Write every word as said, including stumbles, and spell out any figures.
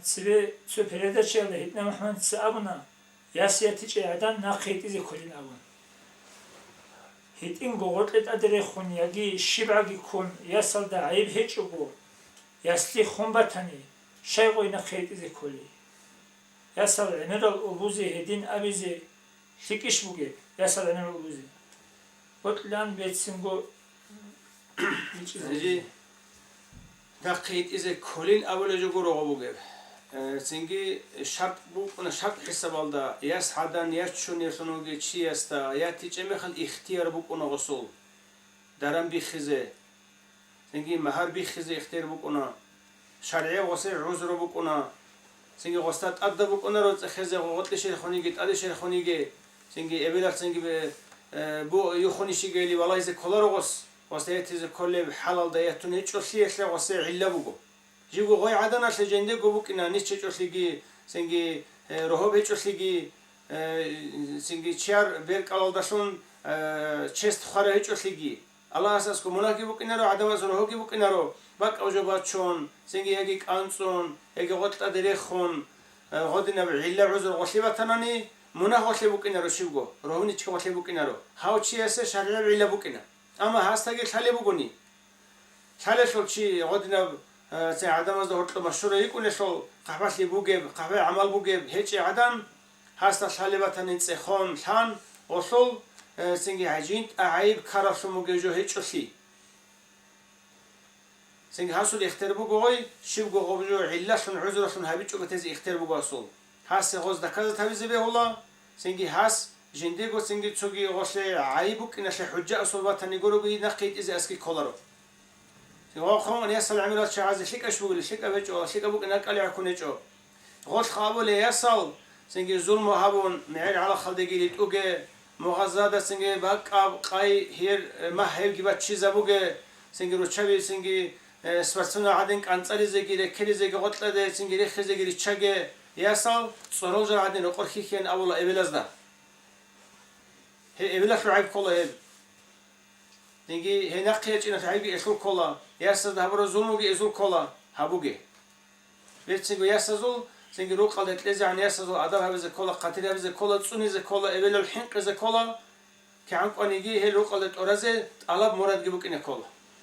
Цебе цо передачаялда гьитӀинаб МухӀаммадица абуна, яс ятичӀей гӀадан нахъе гьитӀизе кколин абун. ГьитӀинго гъоркье тӀаде рехун яги щибгӀаги ккун, ясалда гӀайиб гьечӀого, яслъи хун батани, щай гъой нахъе гьитӀизе кколи? Ясал гӀемерал улбузе гьедин абизе лъикӀищ бугеб, ясал гӀемерал улбузе? Бокьилан берцинго бичӀчӀизабизе. Гьанже нахъе гьитӀизе кколин абулеб жо гуро гъо бугеб. Э, цинги шартӀ букӀуна, шартӀ хӀисабалда, яс гӀадан, яс ччун, ясун вугев чиясда ятичӀеб мехалъ ихтияр букӀуна гъосул даран биххизе. Цинги магьар биххизе ихтияр букӀуна, шаргӀияб гъосие гӀузру букӀуна. Цинги гъосда тӀадаб букӀунаро цӀехезе гъо-, гъоркье щерхуниги, тӀаде щерхуниги. Цинги эбелалъ цинги бе-, э, бу-, юхунищигейили валагьизе кколаро гъос, гъосда ятизе кколеб хӀалалда ятун гьечӀолъиялъе гъосие гӀилла буго. Живго гъой гӀаданалъе жиндего букӀина ниж чечӀолъиги, цинги, э, рогьоб гьечӀолъиги, э, цинги чияр беркӀалалдалъун, э, чест хвараб гьечӀолъиги. Аллагьасда аскӀоб мунагьги букӀинаро, гӀадамаз рогьоги букӀинаро, бакӀаб жо бачун, цинги яги кӀанцӀун, яги гъоркье тӀаде рехун, э, гъодинаб гӀилла-гӀузру гъолъие батанани, мунагь гъолъие букӀинаро щибго, рогьуничи гъолъие букӀинаро. Гьав чиясе шаргӀияб гӀилла букӀина. Амма гьасдаги лъалеб бугони. Лъалелъул чи гъодинаб, э, цин гӀадамазда гьоркьоб машгьурав йикӀунелъул, хъахӀбалъи бугеб, хъахӀбай гӀамал бугеб гьечӀей гӀадан, гьасда лъалеб батани цӀехон лъан, гъолъул, э, цинги гьажинтӀа гӀайиб ккаралъун бугеб жо гьечӀолъи. Цинги гьасул ихтияр буго гъой, щибго гъоб жо гӀиллалъун, гӀузралъун гьабичӀого тезе ихтияр буго гьасул. Гьасе гъоз доказать гьабизе бегьула, цинги гьас жиндего цинги цоги гъолъе гӀайиб букӀиналъе хӀужа асул батани гурого нахъе гьитӀизе аски кколаро. Цинги гъо-, хъван ясал гӀемерал чагӀазе лъикӀаб бугели, лъикӀаб гьечӀо, лъикӀаб букӀин акӀале гӀакунечӀо. Гъолъ хъабуле ясал, цинги зулму гьабун, мегӀер гӀалахалдеги ритӀуге, мугъаззада цинги бакӀаб къай гьер, э, магь гьебги баччизабуге, цинги руччаби цинги, э, спортсмен гӀадин кӀанцӀаризеги, реккелизеги, гъоркье тӀаде цинги рехизеги риччаге, ясал цӀорол жал гӀадин рокъор хьихьеян абула эбелазда. Гье, эбелалъул гӀайиб ккола гьеб. Цинги гьей нахъе ячӀиналъул гӀайибги гьелъул ккола, ясазда гьабураб зулмуги гьезул ккола, гьабуге. Берцинго ясазул, цинги рукъалде кьезегӀан ясазул адаб гьабизе ккола, хъатир гьабизе ккола, цӀунизе ккола, эбелал хӀинкъизе ккола, кигӀан кӀваниги гьел рукъалде тӀоразе тӀалаб-мурадги букӀине ккола.